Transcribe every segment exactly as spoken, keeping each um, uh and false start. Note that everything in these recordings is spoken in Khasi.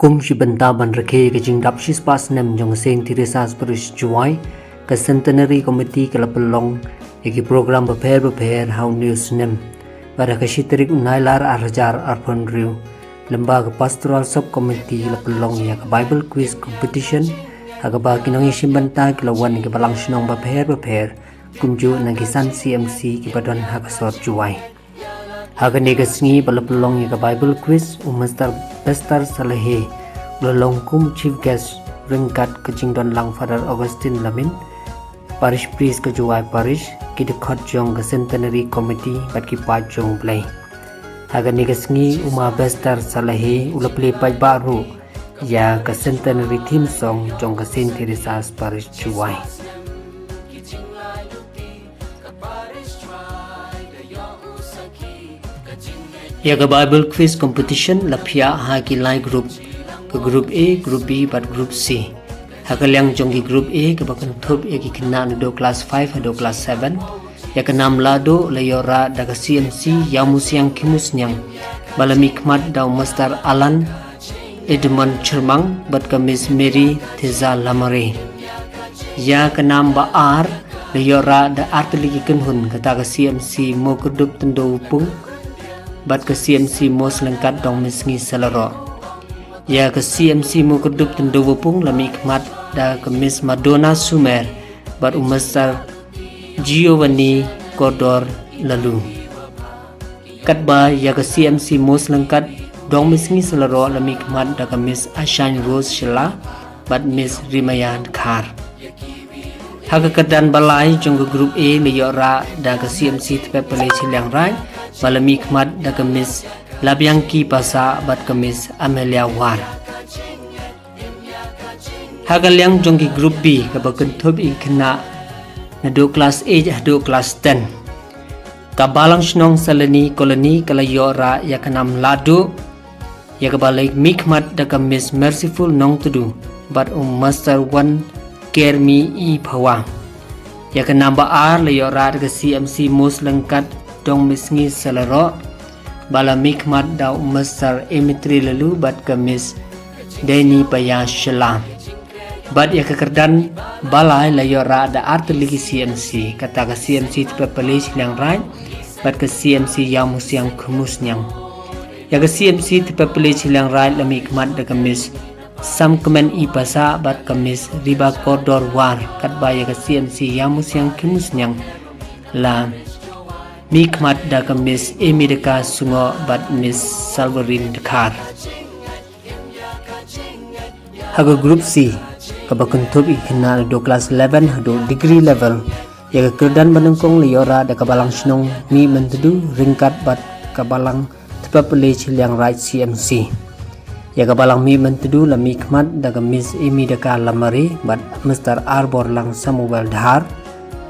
Kum shi bynta ban rakhe ka jingdap shispah snem jong ka Saint Teresa's Parish Jowai, ka Centenary Committee ka la pynlong ïa ki program bapher bapher ha une u snem. Bad ha ka shi tarik u Nailar ar hajar arphew hynriew, lyngba ka Pastoral Sub Committee la pynlong ïa ka Bible Quiz Competition, ha kaba ki nongïashim bynta ki la wan na ki balang shnong bapher bapher, kumjuh na ki san C M C kiba don ha ka sor Jowai. Ha kane ka sngi ba la pynlong ïa ka Bible Quiz, u Mister Bester Salehi u la long kum Chief Guest ryngkat ka jingdon lang Father Augustine Lamin, Parish Priest ka Jowai Parish, ki dkhot jong ka Centenary Committee bad ki paid jong U Blei. Ha kane ka sngi u Ma Bester Salehi u la plie paidbah ruh ïa ka Centenary Theme Song jong ka Saint Teresa's Parish Jowai. Ïa ka Bible Quiz Competition la phiah ha ki lai group, ka Group A, Group B bad Group C. Ha ka liang jong ki Group A, kaba kynthup ïa ki khynnah naduh klas five haduh klas seven, ïa ka nam lahduh la ïoh rah da ka C M C Ïawmusiang Khimusniang, ba la mihkhmat da u Mister Alan Edmund Chyrmang bad ka Miss Mary Theza Lamare. Ïa ka nam ba ar la ïoh rah da artylli ki kynhun, kata ka C M C Mawkyrdup Tyndawpung bad ka C M C Mawslyngkat Dongmynsngi Saleroh. Ïa ka C M C Mawkyrdup Tyndawpung la mihkhmat da ka Miss Madonna Sumer bad u Mister Giovanni Kordor Lalu. Katba ïa ka C M C Mawslyngkat Dongmynsngi Saleroh la mihkhmat da ka Miss Ashine Rose Shylla bad Miss Rimaya Dkhar. Ha ka kyrdan ba lai jong ka Group A la ïoh rah da ka C M C Thepep Palei Shiliang Raij, ba la mihkhmat da ka Miss Labiangki Passah bad ka Miss Amelia War. Ha ka liang jong ki Group B, kaba kynthup ïa ki khynnah naduh klas eight haduh klas ten, ka Balang Shnong Salani Colony ka la ïoh rah ïa ka nam lahduh, ïa kaba la mihkhmat da ka Miss Merciful Nongtdu bad u Mister Wankermi I Phawa. Ïa ka nam ba ar la ïoh rah da ka C M C Mawslyngkat Dongmynsngi Saleroh, ba la mihkhmat da u Mister Emitri Lalu bad ka Miss Deni Paya Shylla. Bad ïa ka kyrdan ba lai la ïoh rah da artylli ki C M C, kata ka C M C Thepep Palei Shiliang Raij bad ka C M C Ïawmusiang Khimusniang. Ïa ka C M C Thepep Palei Shiliang Raij la mihkhmat da ka Miss Samkmen I Passah bad ka Miss Riba Kordor War, katba ïa ka C M C Ïawmusiang Khimusniang la mihkhmat da ka Miss Amy Dkhar Sungoh bad Miss Salverin Dkhar. Ha ka Group C, kaba kynthup ïa ki khynnah naduh klas eleven haduh degree level, ïa ka kyrdan ba nyngkong la ïoh rah da ka Balang Shnong Mihmyntdu ryngkat bad ka Balang Thepep Palei Shiliang Raij C M C. Ïa ka Balang Mihmyntdu la mihkhmat da ka Miss Amy Dkhar Lamare bad Mister Arborlang Samuel Dhar,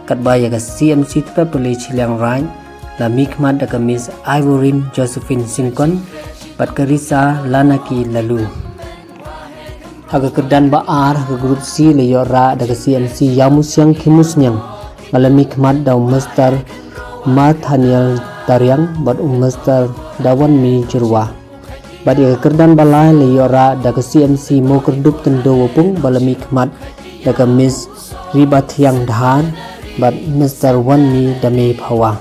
katba ïa ka C M C Thepep Palei Shiliang Raij la mihkhmat da ka Miss Ivorine Josephine Syngkon bad ka Risa Lanaki Lalu. Ha ka kyrdan ba ar ha ka Group C la ïoh rah da ka C M C Ïawmusiang Khimusniang, ba la mihkhmat da u Mister Marthaniel Tariang bad u Mister Dawanmi Jyrwa. Bad ïa ka kyrdan ba lai la ïoh rah da ka C M C Mawkyrdup Tyndawpung, ba la mihkhmat da ka Miss Ribathiang Dhar bad Mister Wanmi Dame Phawa.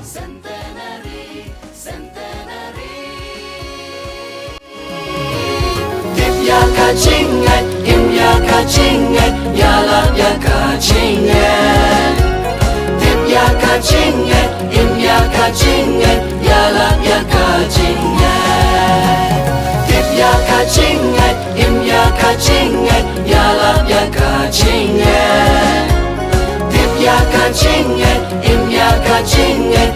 Tip ïa ka jingngeit, im ïa ka jingngeit, ïalap ïa ka jingngeit. Tip ïa ka jingngeit, im ïa ka jingngeit, ïalap ïa ka jingngeit. Tip ïa ka jingngeit, im ïa ka jingngeit, ïalap ïa ka jingngeit. Tip ïa ka jingngeit, im ïa ka jingngeit,